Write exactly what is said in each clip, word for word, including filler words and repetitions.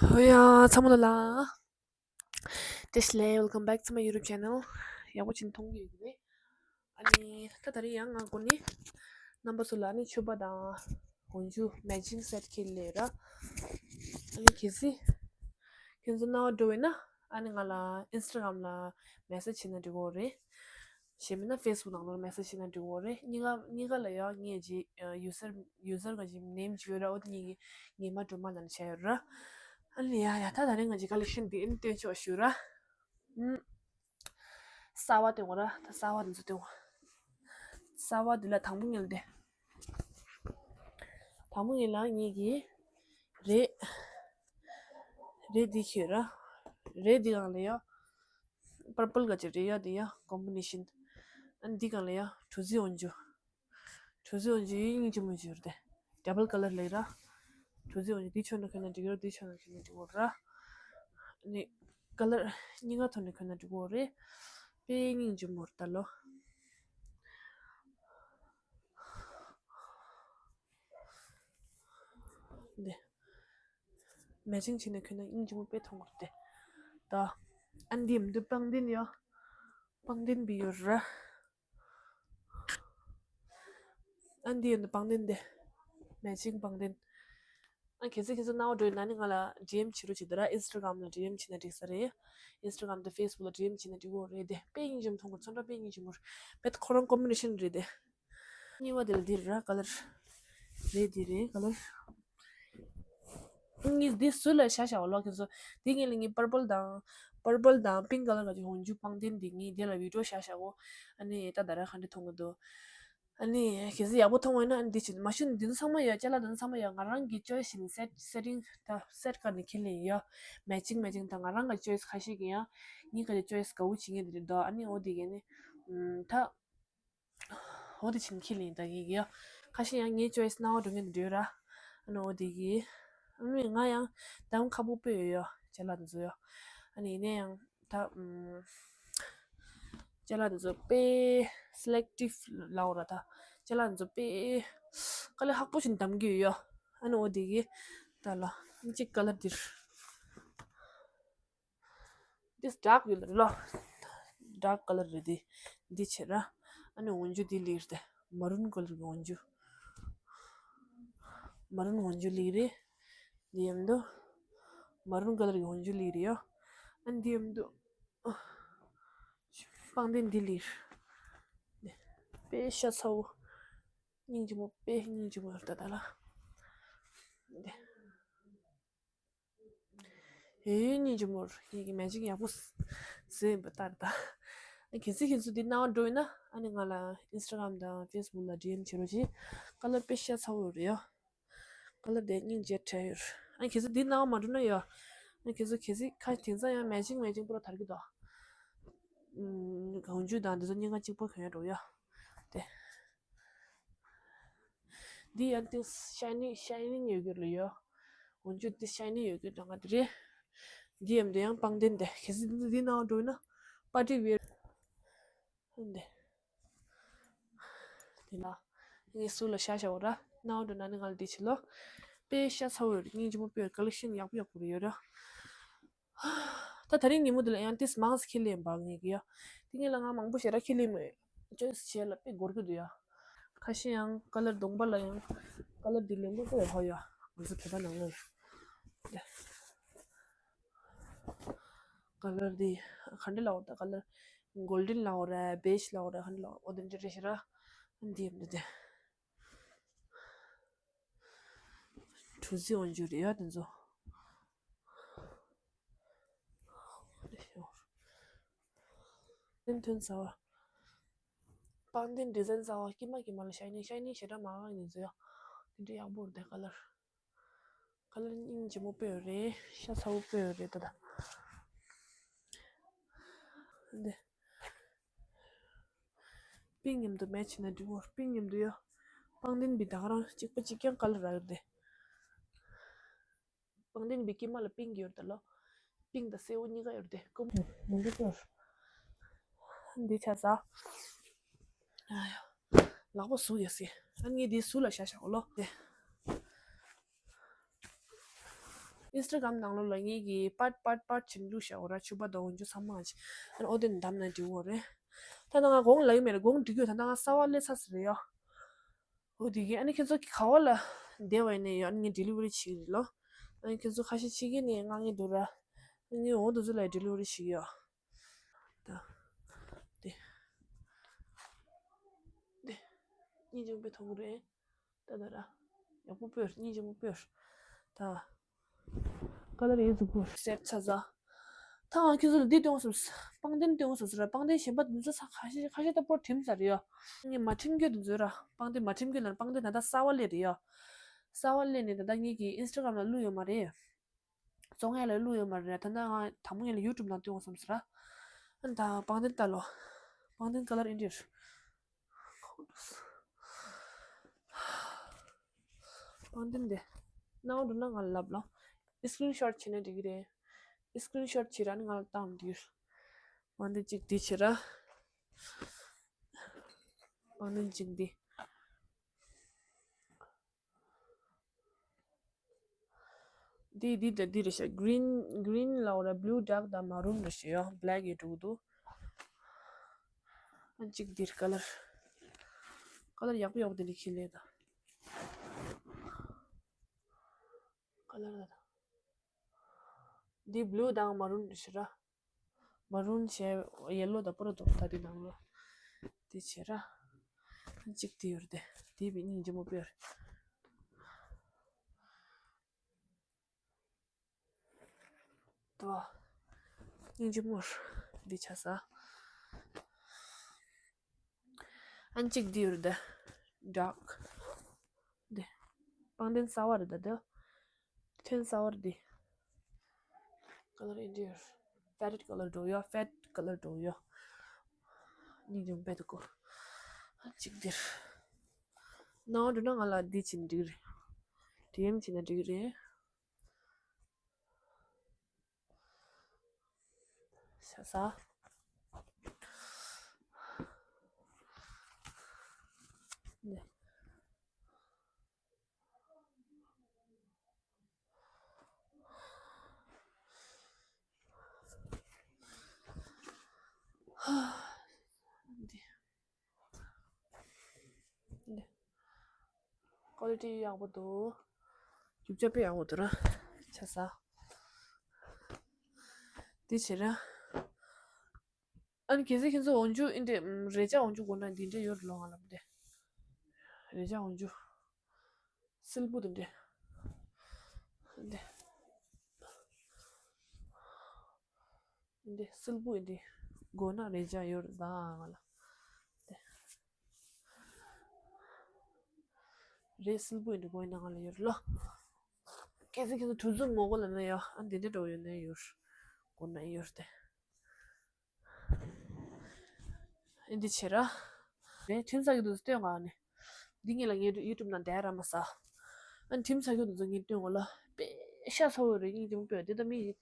ཧོ་ཡ། ཚང་མ་ལ་ལ། བཀྲ་ཤིས་བདེ་ལེགས། Welcome back to my YouTube channel. ཡག་པོ་ཅིག་མཐོང་གི་ཡོད་ཀྱི་རེད། ཨ་ནི་ད་ད་རེས་ཡང་ང་སྒོ་ནས་རྣམ་པ་ཚོ་ལ་ཨ་ནི་མཆོད་པ་དང་འོག་འཇུག་matching set ཁྱེར་སླེབས་ར། ཨ་ནི་གལ་སྲིད་ཁྱེད་ཚོ་སྣང་བ་འགྲོ་བས་ན་ཨ་ནི་ང་ལ་Instagram ལ་message བྱེད་ན་འགྲིག་གི་རེད། གཞན་མིན་ན་Facebook ནང་ལོགས་message བྱེད་ན་འགྲིག་གི་རེད། གཉིས་ཀ་གཉིས་ཀ་ལ་ཡང་ངས་ཀྱི་user user ག་ཅིག་name ཅིག་ཡོད་ར། འོ་དེ་གཉིས་ཀྱི་ཉི་མ་སྒྲོལ་མ་ལབ་ནས་བྱས་ཡོད་ར། ཨ་ལས་ཡ་ཡ། ད་ད་རིང་ང་ཀྱི་collection འདི་ཨིན་སྟོན་ཆོག་ཞུ་ར། ཨུམ། གསར་བ་སྟོན་གོ་ར། ད་གསར་བ་འདི་ཚོ་སྟོན་གོ། གསར་བ་འདི་ལ་དང་པོ་ཉལ་ཏེ། དང་པོ་ཉལ་ལ་ངེད་ཀྱི་རེད། རེད་འདི་ཁྱོད་ར། རེད་འདི་གང་ལ་ཡ། purple ག་ཅིག་རེད་ཡ། འདི་ཡ་combination། ཨ་འདི་གང་ལ་ཡ་གྲུ་གཟིངས་འོག་འཇུག་གྲུ་གཟིངས་འོག་འཇུག་ཡིན་སྙིང་རྗེ་མོ་ཞིག་ཡོད་རེད་དེ། double colour ལེགས་ར། གྲུ་གཟིངས་འོག་འཇུག་འདི་ཆོ་ན་ཁྱོད་ན་འགྲིག་ར། འདི་ཆོ་ན་ཁྱོད་ན་འགྲིག་གོ་ར། ནི་colour གཉིས་ཀ་ཐོག་ནས་ཁྱོད་ན་འགྲིག་གོ་རེད། དཔེ་སྙིང་རྗེ་མོ་རེད་ད་ལོ། འདི་matching བྱས་ནས་ཁྱོད་ན་སྙིང་རྗེ་མོ་དཔེ་མཐོང་གོ་རེད་དེ། ད་ཨ་འདི་མི་འདུག་པང་གདན་ཡོད། པང་གདན་བི་ཡོད་ར། ཨ་འདི་ཡོད་འདི་པང་གདན་འདི། matching པང་གདན། ཨ་གལ་སྲིད་ཁྱེད་ཚོ་སྣང་བ་འགྲོ་ཡོད་ན་ནི་ང་ལ་D M བྱེད་རོགས་བྱེད་དོ་ར། Instagram ལ་D M བྱེད་ན་འགྲིག་ས་རེད། Instagram དང་Facebook ལ་D M བྱེད་ན་འགྲིག་གོ་རེད་དེ། དཔེ་སྙིང་རྗེ་མོ་མཐོང་གོ། ཚོན་ཁྲ་དཔེ་སྙིང་རྗེ་མོ་རེད། དཔེ་ཁོ་རང་combination རེད་དེ། གཉིས་པ་དེ་ལ་འདི་ར་colour། རེད་འདི་རེད་colour། ངས་འདི་ཟུར་ལ་བཞག་བཞག་པ་ལོ་ཁྱེད་ཚོ། འདི་ངས་ལ་ངས་purple དང་purple དང་pink colour ག་ཅིག་འོག་འཇུག་པང་གདན་འདི་ངས་འདི་ལ་video བཞག་བཞག་གོ། ཨ་ནི་ད་ད་ར་ག་འདྲ་མཐོང་གི་འདུག་ཨ་ནི་གལ་སྲིད་ཡག་པོ་མཐོང་བ་ཡིན་ན་ཨ་ནི་འདི་བྱེད། མ་གཞི་འདི་ཚོ་ཚང་མ་ཡ་ཅ་ལག་འདི་ཚོ་ཚང་མ་ཡ་ང་རང་གི་choice ཡིན། set setting ད་set ག་ནས་ཁྱེར་ལེ་ཡིན་ཡ། matching matching ད་ང་རང་གི་choice ཁ་ཤས་ཀྱི་ཡ། ངའི་ག་ཅིག་choice དགའ་བོ་བྱེད་མཁན་དེ་རེད་འདུག་ཨ་ནི་འོ་དེ་གས་ནི་ད། འོ་དེ་བྱིན་ཁྱི་ལིན་ད་ངེད་ཀྱི་ཡ། ཁ་ཤས་ཡང་ངའི་choice སྣང་བ་འགྲོ་མཁན་དེ་འདྲ་ཡོད་ར། ཨ་ནི་འོ་དེ་གི། ཨ་ནི་ང་ཡང་གདམ་ཁ་པོ་དཔེ་ཡོད་ཡ། ཅ་ལག་འདི་ཚོ་ཡ། ཨ་ནི་ཡིན་ན་ཡང་ད་ཨུམ། ཅ་ལག་འདི་ཚོ་དཔེ་selective ལབ་དགོས་ར་ད། ཅ་ལག་འདི་ཚོ་དཔེ་དཀའ་ལས་ཁག་པོ་ཞིག་གདམ་གྱི་ཡོད་ཡ། ཨ་ནི་འོ་དེ་གི་ད་ལ་གཅིག་colour འདིར། འདི་dark ཡོད་ལ་རེད་ལོ། dark colour རེད་འདི། འདི་བྱས་ར། ཨ་ནི་འོག་འཇུག་འདི་ལེགས་རེད་དེ། maroon colour གི་འོག་འཇུག maroon འོག་འཇུག་ལེགས་རེད། འདི་ཡམ་དུ། maroon colour གི་འོག་འཇུག་ལེགས་རེད་ཡོ། ཨ་ནི་འདི་ཡམ་དུ། པང་གདན་འདི་ལེགས། དཔེ་ཤ་ཚ་བོ། སྙིང་རྗེ་མོ་དཔེ་སྙིང་རྗེ་མོ་ཡོད་ད་ད་ལ། འདི། ཨེ་སྙིང་རྗེ་མོར་ངེད་ཀྱི་magic ཡག་པོ་བཟོས་ཡིན་པ་ལྟར་ད། ཨ་གལ་སྲིད་ཁྱེད་ཚོ་འདི་སྣང་བ་འགྲོ་ཡོད་ན་ཨ་ནི་ང་ལ་Instagram དང་Facebook ལ་D M བྱེད་རོགས་གྱིས། colour དཔེ་ཤ་ཚ་བོ་ཡོད་རེད་ཡོ། colour དེ་སྙིང་རྗེ་བྲལ་ཡོད། ཨ་གལ་སྲིད་འདི་སྣང་བ་མ་འགྲོ་ན་ཡོ། ཨ་གལ་སྲིད་གལ་སྲིད་ཁ་དེང་སང་ཡང་magic magic པོ་ར་དར་གི་འདུག་ཨུམ། གངས་ཆུ་དང་འདི་ཚོ་གཉིས་ཀ་གཅིག་པ་གང་ཡང་འགྲོ་ཡོ། དེ། འདི་ཡང་ཏིས་ཤའི་ནིང་ཤའི་ནིང་ཡོད་རྒྱུ་ལ་ཡོད། འོན་ཀྱང་ཏིས་ཤའི་ནིང་ཡོད་རྒྱུ་འདྲ་ང་དེ་རེད། འདི་ཡང་འདི་ཡང་པང་གདན་དེ་གལ་སྲིད་འདི་འདི་ནང་འགྲོ་ཡིན་ན་པར་ཊི་ཝེར། འདི། འདི་ན། ངས་སུ་ལ་ཤ་ཤ་བོ་ར་ནང་འགྲོ་ན་ནི་ང་ལ་འདི་བྱེད་ལོ། དཔེ་ཤ་ཚ་བོ་ཡོད་རེད། སྙིང་རྗེ་མོ་དཔེ་ཡོད། ཀ་ལེག་ཤན་ཡག་པོ་ཡག་པོ་རེད་ཡོད་ར། ད་ད་རིང་ཉིན་མོ་འདི་ལ་ཡང་ཏིས་མང་སི་ཁེ་ལེན་པ་ངེས་ཀྱི་ཡ། དེ་ངེད་ལ་ང་མང་པོ་ཞེ་དྲག་ཁེ་ལེན་མེད། choice བྱེད་ལ་དཔེ་འགོར་གི་འདུག་ཡ། ཁ་ཤས་ཡང་ཀ་ལར་གདོང་པ་ལ་ཡང་ཀ་ལར་འདི་ལེན་དགོས་ཀྱི་ཡོད་ཧོ་ཡ། ང་ཚོ་བོད་པ་ནང་ལ་ཡ། ཀ་ལར་འདི་ག་འདྲ་ལབ་དགོས་རེད། ཀ་ལར་གོལ་ཌན་ལབ་དགོས་རེད། བེཇ་ལབ་དགོས་རེད། ག་འདྲ་ལབ་དགོས་རེད། འོ་དེ་འདྲ་རེད་ཤག་ར། འདི་ཡིན་འདི་དེ། གྲུ་གཟིངས་འོག་འཇུག་རེད་ཡ་དེ་ཚོ། ཐོན་ཐོན་ཟ་བ། པང་གདན་ཌི་ཛའིན་ཟ་བ་དཀྱིལ་མ་དཀྱིལ་མ་ལ་ཤའི་ནིང་ཤའི་ནིང་ཞེ་དྲག་མང་བ་ཡིན་ཚོ་ཡ། དེ་འདྲ་ཡག་པོ་རེད་དེ་ཀ་ལར། ཀ་ལར་སྙིང་རྗེ་མོ་དཔེ་ཡོད་རེད། ཤ་ཚ་བོ་དཔེ་ཡོད་རེད་ད་ད། འདི། པིང་མཉམ་དུ་མེ་ཆི་ན་འགྲིག་གོ། པིང་མཉམ་དུ་ཡོད། པང་གདན་པའི་ད་ག་རང་གཅིག་པ་གཅིག་རྐྱང་ཀ་ལར་རག་ཡོད་དེ། པང་གདན་པའི་དཀྱིལ་མ་ལ་པིང་ཡོད་ད་ལོ། པིང་དང་སེར་པོ་གཉིས་ཀ་ཡོད་དེ་ཀུམ། མི་འདུག་ཀྱོར། འདི་ཆ་ས། ཨ་ཡ། ལག་པ་ཟུག་ཡོད་སི། ཨ་ངས་འདི་ཟུག་ལ་ཤ་ཤ་འོ་ལོ། དེ། ཨིན་སི་ཊ་གྷ་རམ་ནང་ལོགས་ལ་ངེད་ཀྱིས་པར་པར་པར་བྱེད་བླུགས་བཞག་ཡོད་ར། ཕྱུ་པ་དང་འོག་འཇུག་ཚང་མ་ཅིག་ཨ་ནི་ཨོ་དེ་ནི་བདམས་ན་འགྲིག་གི་རེད། ད་ནང་ང་གོང་ལ་ཡོད་མེད་རེད། གོང་འགྲིག་གི་ཡོད། ད་ནང་ང་གསར་པ་སླེབས་ཚར་ཟེར་རེད་ཡ། འོ་དེ་གི་ཨ་ནི་ཁྱེད་ཚོ་ག་བ་ལ་བསྡད་པ་ཡིན་ནའི་ཡོད། ཨ་ནི་ངས་ཌེ་ལི་ཝ་རི་བྱེད་ཀྱི་རེད་ལོ། ཨ་ནི་ཁྱེད་ཚོ་ཁ་ཤས་ཕྱི་རྒྱལ་ནས་མངགས་མཁན་འདུག་ར། ཨ་ནི་འོ་དེ་ཚོ་ལ་ཌེ་ལི་ཝ་རི་བྱེད་ཀྱི་ཡོད། ད། དེ། དེ། སྙིང་རྗེ་མོ་དཔེ་མཐོང་གི་རེད། ད་ད་ར། ཡག་པོ་སྤོས། སྙིང་རྗེ་མོ་སྤོས། ད། ཀ་ལར་ཡིན་ཟུག་པོ་སེབ་ཚ་ཚ། ད་ང་ཁྱོད་ཚོ་ལ་འདི་སྟོན་དགོས་བསམས། པང་གདན་སྟོན་དགོས་བསམས་ར། པང་གདན་གཞན་པ་འདི་ཚོ་ཚ་ཁ་ཤས་ཁ་ཤས་ད་པོར་གྲིམས་ཚར་རེད་ཡ། ངས་མ་གྲིམ་རྒྱུ་འདི་ཚོ་ར། པང་གདན་མ་གྲིམ་རྒྱུ་ལ་པང་གདན་ད་ལྟ་གསར་པ་སླེབས་རེད་ཡ། གསར་པ་སླེབས་ནས་ད་ལྟ་ངེད་ཀྱི་ཨིན་སི་ཊ་གྷ་རམ་ལ་བླུགས་ཡོད་མ་རེད། བཙོང་ཡ་ལ་བླུགས་ཡོད་མ་རེད། ད་ལྟ་ང་དང་པོ་ངེད་ལ་ཡུ་ཊུབ་ནང་སྟོན་དགོས་བསམས་ར། ཨ་ནི་ད་པང་གདན་ལྟ་ལོ། པང་གདན་ཀ་ལར་ཨིན་ཌི་ཡར། པང་གདན་དེ། སྣང་བ་འགྲོ་ན་ང་ལ་ལབ་ལོ། ཨི་སི་ཀྲིན་ཤོཊ་བྱས་ན་འགྲིག་གི་རེད། ཨི་སི་ཀྲིན་ཤོཊ་བྱས་ར་ནི་ང་ལ་བཏང་འདིར། པང་གདན་གཅིག་འདི་བྱས་ར། པང་གདན་གཅིག་འདི། འདི་འདི་དང་འདི་རེད་ཤག་གི་རིན་གི་རིན་ལ་འོ་ར་བྷུ་ལུ་ཌརྐ་དང་མ་རུན་རེད་ཤག་ཡ། བྷེ་ལེག་ཡོད་འགྲོ་གི་འདུག་ཨ་གཅིག་འདིར་ཀ་ལར། ཀ་ལར་ཡག་པོ་ཡག་པོ་དེ་འདྲ་ཁྱེར་ལེ་ད། ཀ་ལར་ད། འདི་བྷུ་ལུ་དང་མ་རུན་རེད་ཤག་ར། མ་རུན་བྱས་ཡེ་ལོ་དང་པོ་ར་འདུག་ད་འདི་ནང་ལོ། འདི་བྱས་ར། གཅིག་འདི་ཡོད་རེད་དེ། འདི་བི་སྙིང་རྗེ་མོ་དཔེ་རེད། དོ། སྙིང་རྗེ་མོ་རེད། འདི་ཆ་ས། ཨ་གཅིག་འདི་ཡོད་རེད་དེ། ཌརྐ་འདི། པང་གདན་གསར་པ་རེད་ད་དེ། ཐོན་གསར་པ་རེད་དེ། ཀ་ལར་ཨིན་ཌི་ཡར། ཕེ་ཌེཌ་ཀ་ལར་འགྲོ་ཡོད། ཕེཌ་ཀ་ལར་འགྲོ་ཡོད། སྙིང་རྗེ་མོ་དཔེ་འདུག་གོ། ཨ་གཅིག་འདིར། སྣང་བ་འགྲོ་ན་ང་ལ་འདི་བྱིན་འགྲིག་རེད། ཌི་ཨེམ་བྱིན་ན་འགྲིག་རེད། ཤ་ཟ། ནས། འདི། འདི། ཀོ་ལི་ཊི་ཡག་པོ་འདུག་རྒྱུ་ཆ་དཔེ་ཡག་པོ་འདུག་ར། ཆ་ས། འདི་བྱེད་ར། ཨ་ནི་གལ་སྲིད་ཁྱེད་ཚོ་འོག་འཇུག་ཨིན་དེ་རེ་ཅག་འོག་འཇུག་དགོས་ན་འདི་འདྲ་ཡོད་ལོ། ང་ལ་འདི་རེ་ཅག་འོག་འཇུག་སིལ་བུ་དེ་འདྲ། འདི། འདི་སིལ་བུ་འདི་དགོས་ན་རེ་ཅག་ཡོད་རེད་ད་ང་ལ། འདི། རེ་སིལ་བུ་འདི་དགོས་ན་ང་ལ་ཡོད་རེད་ལོ། གལ་སྲིད་ཁྱེད་ཚོ་གྲུ་གཟིངས་མོ་གོ་ལ་ན་ཡོད། ཨ་འདི་འདྲ་འགྲོ་ཡོད་ན་ཡོད། དགོས་ན་ཡོད་དེ། ཨེ་འདི་བྱེད་ར། རེད་ཁྲིམས་ཚ་གི་འདུག་སྟོན་ག་ནི། འདི་ངེད་ལ་ངའི་ཡུ་ཊུབ་ནང་བསྡད་ར་མ་ཟ། ཨ་ནི་ཁྲིམས་ཚ་གི་འདུག་ངས་སྟོན་གོ་ལ། དཔེ་ཤ་ཚ་བོ་རེད། སྙིང་རྗེ་མོ་དཔེ་འདི་ལྟ་མི་ཡིན།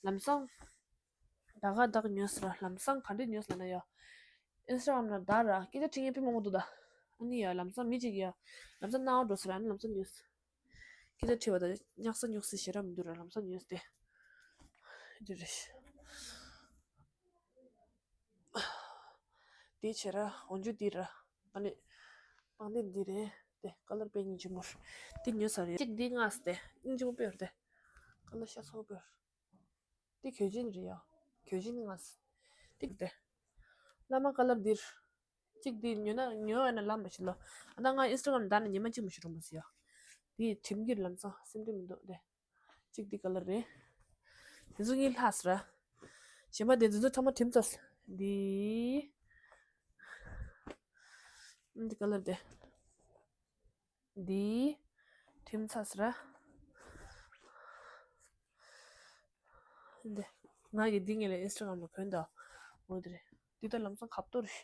ལམ་སང་། ད་ག་ད་ག་ཉོས་ཟེར་ར། ལམ་སང་ག་འདྲས་ཉོས་ལབ་ན་ཡ། ཨིན་སི་ཊ་གྷ་རམ་ནང་ད་ར་སྐད་ཆ་དྲི་མཁན་དཔེ་མང་པོ་འདུག་ད། ཨ་ནི་ཡ་ལམ་སང་མི་གཅིག་ཡ། ལམ་སང་སྣང་བ་འགྲོ་ཟེར་ར། ཨ་ནི་ལམ་སང་ཉོས། སྐད་ཆ་དྲི་བ་དང་སྙག་ས་སྙུག་ས་ཞེ་དྲག་མི་འདུག་ར། ལམ་སང་ཉོས་ཏེ། འདི་རེད། འདི་བྱེད་ར། འོག་འཇུག་འདི་ར། ཨ་ནི། པང་གདན་འདི་རེད་དེ། ཀ་ལར་དཔེ་སྙིང་རྗེ་མོ་རེད། འདི་ཉོས་ས་རེད། གཅིག་འདི་མངགས་ཏེ་སྙིང་རྗེ་མོ་དཔེ་རེད་དེ། ཀ་ལར་ཤ་ཚ་བོ་དཔེ་རེད། འདི་གོས་ཆེན་རེད་ཡ། གོས་ཆེན་མངགས། འདི་དེ། བླ་མ་ཀ་ལར་འདིར། གཅིག་འདི་ཉོས་ན་ཉོས་ཡོད་ན་ལབ་མ་ཤེས་ལོ། ཨ་ད་ང་ཨིན་སི་ཊ་གྷ་རམ་ད་ནི་ཉི་མ་གཅིག་མ་ཞིག་རུང་མ་ཟེར་ཡ། འདི་གྲིམ་གྱིར་ལམ་སང་སེམས་ཁྲལ་མི་འདུག་སྟེ། གཅིག་འདི་ཀ་ལར་རེད། འདི་ཚོ་གཉིས་ལྷག་ཟེར། གཞན་པ་དེ་འདི་ཚོ་ཚང་མ་གྲིམ་ཚར། འདི། འདི་ཀ་ལར་དེ། འདི། གྲིམ་ཚར་ཟེར། འདི། ང་གི་འདི་ངེད་ལ་ཨིན་སི་ཊ་གྷ་རམ་ལ་གོན་ད། འོ་དེ་རེད། འདི་ད་ལམ་སང་ཁ་བཏོར་རེད།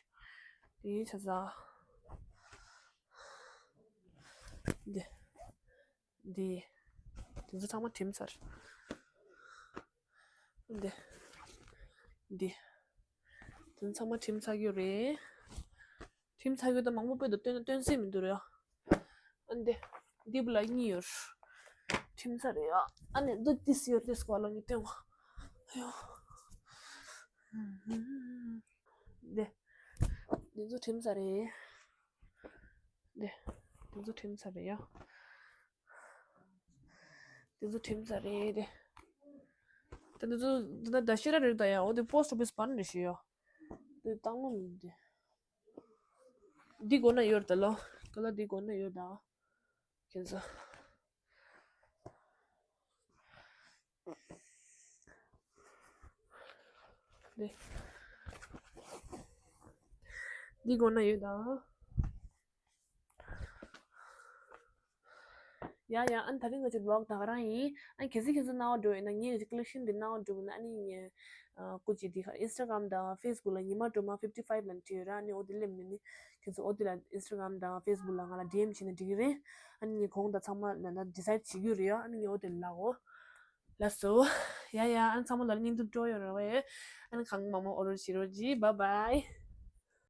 འདི་ཆ་ཚང་། འདི། འདི། དེ་ཚོ་ཚང་མ་གྲིམ་ཚར། འདི། འདི། དེ་ཚོ་ཚང་མ་གྲིམ་ཚར་གྱི་རེད། གྲིམ་ཚར་གྱི་ད་མང་པོ་དཔེ་འདུག་སྟོན་སྟོན་སྲིད་མི་འདུག་རེད། ཨ་འདི། འདི་བུ་ལ་གཉིས་ཡོད། ཁྲིམས་ས་རེད་ཡ། ཨ་ནི་འདི་ཏིས་ཡོད་ཏིས་གོ་ལོ་ངི་ཏེ་ངོ་ཡོ། འདི་འདི་ཚོ་ཁྲིམས་ས་རེད། འདི་འདི་ཚོ་ཁྲིམས་ས་རེད་ཡ། འདི་ཚོ་ཁྲིམས་ས་རེད་དེ། ད་འདི་ཚོ་འདི་ན་ད་ཤེས་ར་རེད་ད་ཡ། འོ་དེ་པོ་སི་ཊི་ཨོ་ཕི་སི་པར་འདྲ་ཞིག་ཡོད། འདི་བཏང་ལོ་མི་འདི། འདི་སྒོ་ན་ཡོད་ད་ལོ། ཀ་ལ་འདི་སྒོ་ན་ཡོད་ད། ཁྱེད་ཚོ། འདི། འདི་སྒོ་ན་ཡོད་ད། ཡ་ཡ། ཨ་ནི་ད་རིང་ང་ཚོའི་བི་ལོག་ད་ག་རང་ཡིན། ཨ་ནི་གལ་སྲིད་ཁྱེད་ཚོ་སྣང་བ་འགྲོ་ཡོད་ན། ངའི་ཀོ་ལེག་ཤན་འདི་སྣང་བ་འགྲོ་ཡོད་ན། ཨ་ནི་ངའི་ཨ་སྐུ་མཁྱེན་འདི་ག་ཨིན་སི་ཊ་གྷ་རམ་དང་ཕེ་སི་བུག་ལ་ཉི་མ་སྒྲོལ་མ་ཕིབ་ཊི་ཕའིབ་ལབ་བྲིས་ཡོད་ར། ཨ་ནི་འོ་དེ་སླེབས་ནས་ནི་ཁྱེད་ཚོ་འོ་དེ་ལ་ཨིན་སི་ཊ་གྷ་རམ་དང་ཕེ་སི་བུག་ལ་ང་ལ་ཌི་ཨེམ་བྱས་ན་འགྲིག་གི་རེད། ཨ་ནི་ངས་གོང་དང་ཚང་མ་ན་ན་ཌི་སའིཌ་བྱེད་རྒྱུ་རེད་ཡ། ཨ་ནི་ངས་འོ་དེ་ལ་ལབ་འོ། ལགས་སོ། ཡ་ཡ། ཨ་ནི་ཚང་མ་ལ་སྙིང་སྟོབས་སྤྲོ་ཡོད་ར་བས། ཨ་ནི་གང་མང་མང་ཨོ་ཌར་བྱེད་རོགས་གྱིས། བཱའི་བཱའི།